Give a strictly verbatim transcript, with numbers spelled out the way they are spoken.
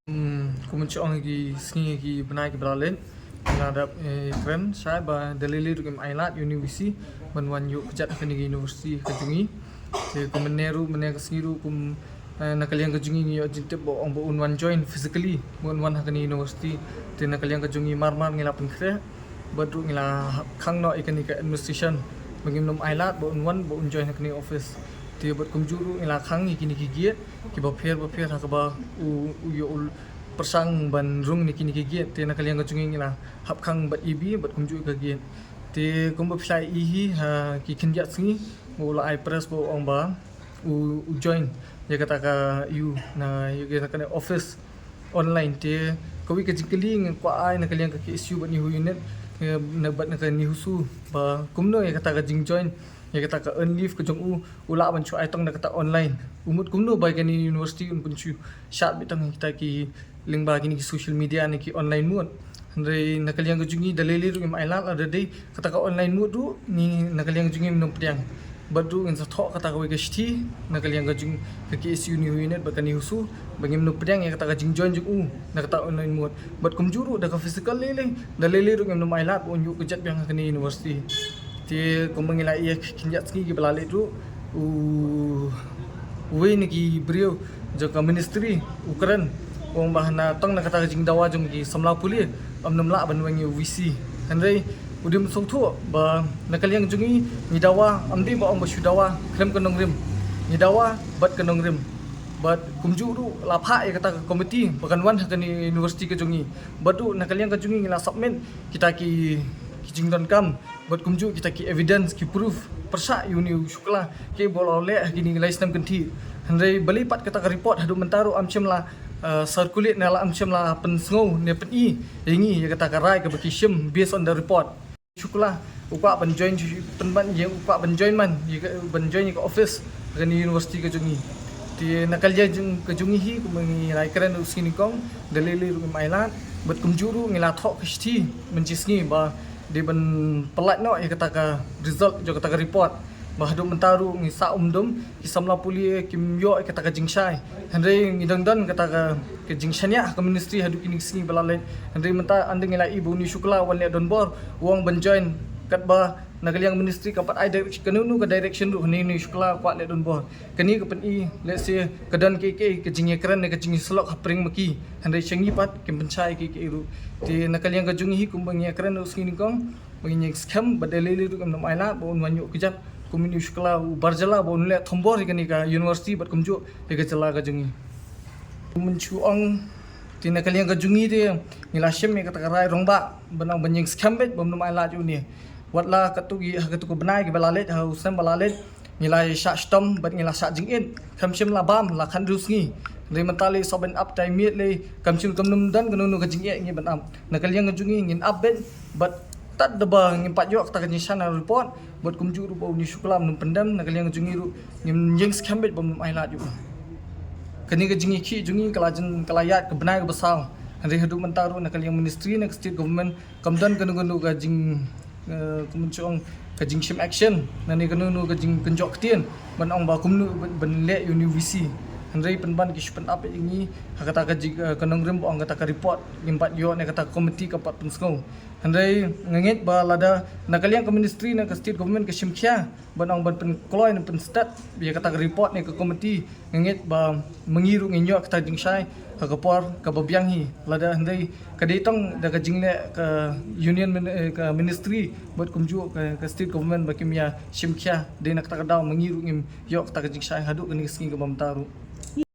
Hmm, kum ban shu ong ha ki sngi, ha ki bnai kiba la leit, nga dap, eh, kren shai ba da lei lei ruh ngim ailad ïa une u VC ban wan ïoh kjat ha kane ka university ka jong ngi. Te kum mynne ruh, mynne ka sngi ruh, kum, eh, na ka liang ka jong ngi ngi ïoh jingtip ba ong ba un wan join physically, ba un wan ha kane ka university. Te na ka liang ka jong ngi mar mar ngi la pynkhreh bad ruh ngi la khang noh ïa kane ka administration ba ngim nym ailad ba un wan, ba un join ha kane ka office. Te bad kumjuh ruh ngi la khang ïa kine ki gate kiba pher ba pher ha kaba u, u ïoh u pyrshang ban rung na kine ki gate. Te na ka liang ka jong ngi ngi la hap khang bad ïa bad kumjuh ka gate. Te kumba phi la ïohi ha ki khyndiat sngi ba u la ai press ba u ong ba u, u join ïa kata ka, ïa u, na ïa kata ka office online. Te kawei ka jingkylli nga kwah ai na ka liang ka KSU bad NEHU unit, eh, na bad na ka NEHUSU ba kumno ïa kata ka jingjoin, ïa kata ka earn leave ka jong u, u lah ban shu ai tang na kata online. U mut kumno ba kane university un pyn shu shad beit tang kita ki lyngba kine ki social media ne ki online mode. Hynrei na ka liang ka jong ngi da lei lei ruh ngim ailad, lada dei kata ka online mode ruh ngi na ka liang ka jong ngi ngim nym pdiang. Bad ruh ngin sa thoh kata kawei ka shithi na ka liang ka jong ka KSU NEHU unit bad ka NEHUSU ba ngim nym pdiang ïa kata ka jingjong jong u na kata online mode. Bad kumjuh ruh da ka physical lei lei, da lei lei ruh ngim nym ailad ba un ïoh kjat biang ha kane university. Te kumba ngi la ïohi ha ki khyndiat sngi kiba la leit ruh, u, uwei na ki briew jong ka ministry u kren, u ong ba hana tang na kata ka jingdawa jong ki samla pule ym nym lah ban weng ïa u VC. Hynrei u dim sngewthuh ba na ka liang jong ngi ngi dawa, ym dei ba ong ba shu dawa khlem ka nongrim. Ngi dawa bad ka nongrim. Bad kumjuh ruh la phah ïa kata ka committee ba kan wan ha kane university ka jong ngi. Bad ruh na ka liang ka jong ngi ngi la submit kita ki, ki jingdonkam bad kumjuh kita ki evidence, ki proof pyrshah ïa une u Shukla, kiba u la leh ha kine ki lai snem kynthih. Hynrei balei pat kata ka report haduh mynta ruh ym shym la, eh, circulate ne la ym shym la pynsngew ne pyni ïa ngi ïa kata ka rai kaba ki shim based on the report. Shukla u kwah ban join, pynban ïa u kwah ban join man ïa ka, ban join ïa ka office ha kane university ka jong ngi. Te na ka liang jong, ka jong ngi hi, kumba ngi la kren ruh sngi nyngkong, da lei lei ruh ngim ailad bad kumjuh ruh ngi la thoh ka shithi mynta sngi ba dei ban pyllait noh ïa kata ka result jong kata ka report. Ba haduh mynta ruh ngi sah um dum, ki samla pule kim ïoh ïa kata ka jingshai. Hynrei ngi dang don kata ka, ka jingshaniah ha ka ministry haduh kine ki sngi ba la leit. Hynrei mynta ynda ngi la ïohi ba une u Shukla u wan leh donbor, u ong ban join, katba na ka liang ministry kam pat ai direction, kano kano ka direction ruh, une u Shukla u kwah leh donbor. Kane ka pyni lehse ka don kiei kiei ka jingïakren ne ka jingïasyllok hapdeng ma ki. Hynrei sha ngi pat kim pynshai kiei kiei ruh. Te na ka liang ka jong ngi hi, kumba ngi ïakren ruh sngi nyngkong, ba ngin ïeng skhem ba da lei lei ruh ngim nym ailad ba un wan ïoh kjat kum une u Shukla u bar jylla ba un leh thombor ïa kane ka university bad kumjuh ïa ka jylla ka jong ngi. Mynta shu ong, te na ka liang ka jong ngi te ngi la shim ïa kata ka rai rangbah ban ong ban ïeng skhem beit ba ym nym ailad ïa une. Wat la katto ki, ha katto ka bnai kaba la leit, ha u snem ba la leit, ngi la shah shitom bad ngi la shah jingit. Kam shym la bam, la khathynriew sngi. Hynrei mynta lei sop ban ap tai miet lei, kam shym, kam nym don kano kano ka jingeh ngi ban ap. Na ka liang ka jong ngi ngin ap beit bad tad da ba ngim pat ïoh kata ka jingshaniah report bad kumjuh ruh ba une u Shukla um nym pyndem, na ka liang ka jong ngi ruh ngin ïeng skhem beit ba ym nym ailad ïa u. Kane ka jingïakhih jong ngi ka la jan, ka la ïaid ka bnai kaba saw. Hynrei haduh mynta ruh na ka liang ministry, na ka state government, kam don kano kano ka jing, eh, kumno shu ong, ka jingshim action, ne kano kano ka jingkynjoh ktien ban ong ba kumno ban, ban leh ïa une u VC. Hynrei pynban ki shu pyn-ap ïa ngi ha kata ka jing, eh, ka nongrim ba ong kata ka report ngim pat ïoh ne kata ka committee kam pat pynsngew. Hynrei nga ngeit ba lada na ka liang ka ministry, na ka state government ka shim khia ban ong ban pynkloi ne pynstet ïa kata ka report ne ka committee, nga ngeit ba ma ngi ruh ngin ïoh kata ka jingshai ha ka por kaba biang hi. Lada hynrei ka dei tang da ka jingleh ka union min-, eh, ka ministry bad kumjuh ka, ka state government ba kim ïa shim khia, dei na kata ka daw ma ngi ruh ngim ïoh kata ka jingshai haduh kane ka sngi kaba mynta ruh.